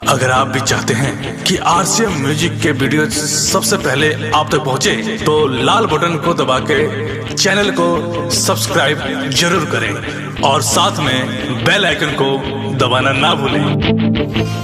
अगर आप भी चाहते हैं कि आरसीएम म्यूजिक के वीडियो सबसे पहले आप तक पहुंचे, तो लाल बटन को दबा के चैनल को सब्सक्राइब जरूर करें और साथ में बेल आइकन को दबाना ना भूलें।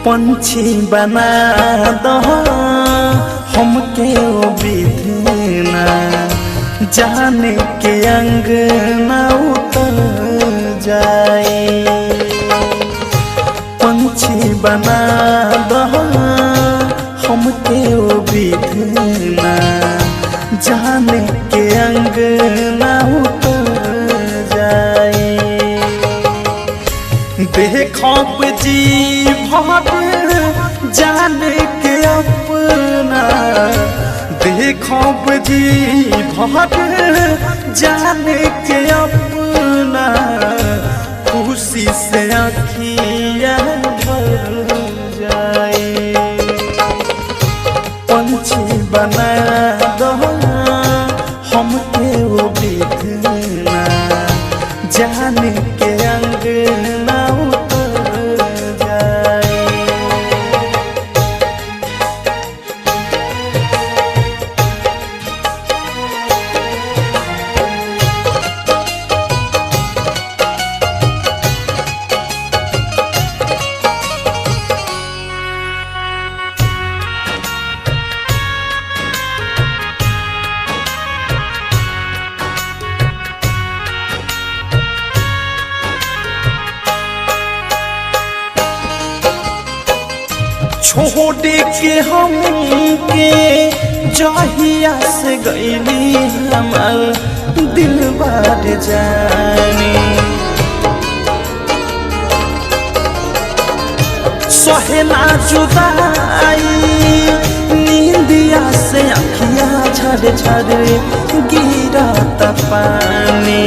पंछी बना दो हमके ओ विधना, जाने के अंग न उतर जाए। पंछी बना दो हमके ओ विधना, जाने के अंग न उतर जाए। देखो जी भर जाने के अपना, देखो जी भर जाने के अपना, खुशी से अखियाँ भर जाए। पंछी बना दो हमके वो विधना, जाने के अंग ना उतर जाए। छोड़ के हम के जहिया से गईली हमार दिल बार जाने, सोहेला जुदाई नींदिया से अखिया झर झर गिरा पानी।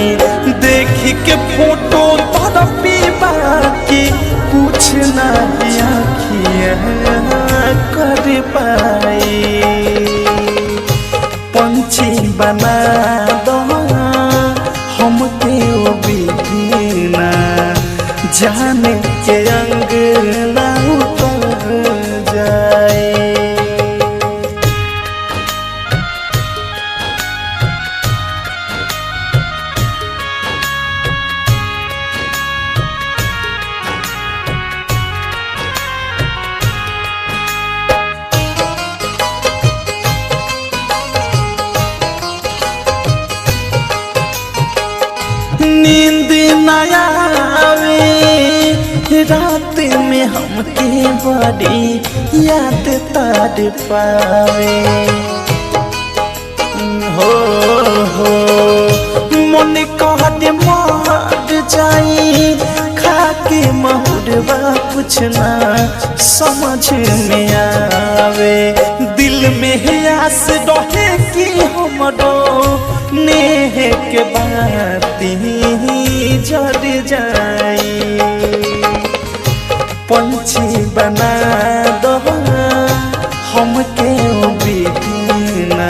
देख के फोटो तड़पी बाकी कुछ नहीं अखिया कर पाए। पंछी बना दो हमके ओ विधना, जाने के अंग ना उतर जाए। नींद न आवे रात में हमके बड़ी याद तार पावे। हो हो मन कहते मर जाई खाके महुरवा कुछ ना समझ में आवे। दिल में आस रहे कि हमरो नेह के बाती जर जाए। पंछी बना दो हमके ओ विधना,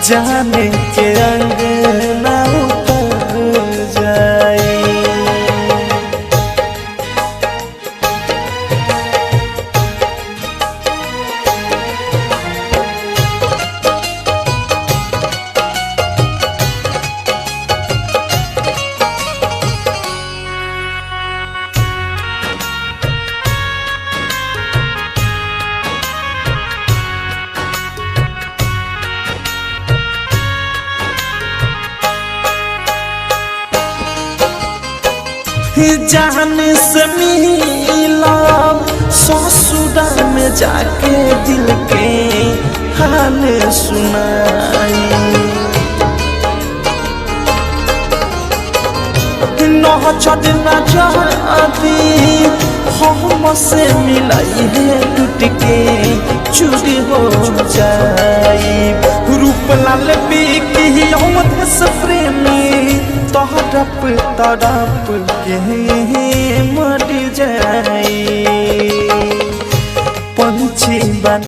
जाने के अंग ना उतर जाए। जान से मिला ससुरा में जाके दिल के हाल सुनाई। नचर नजर आदि हम से मिलाई है टूट के चूरी हो जाई। रूप लाल बिकी अवधेश प्रेमी तड़प तड़प के मर जाई। पंछी बना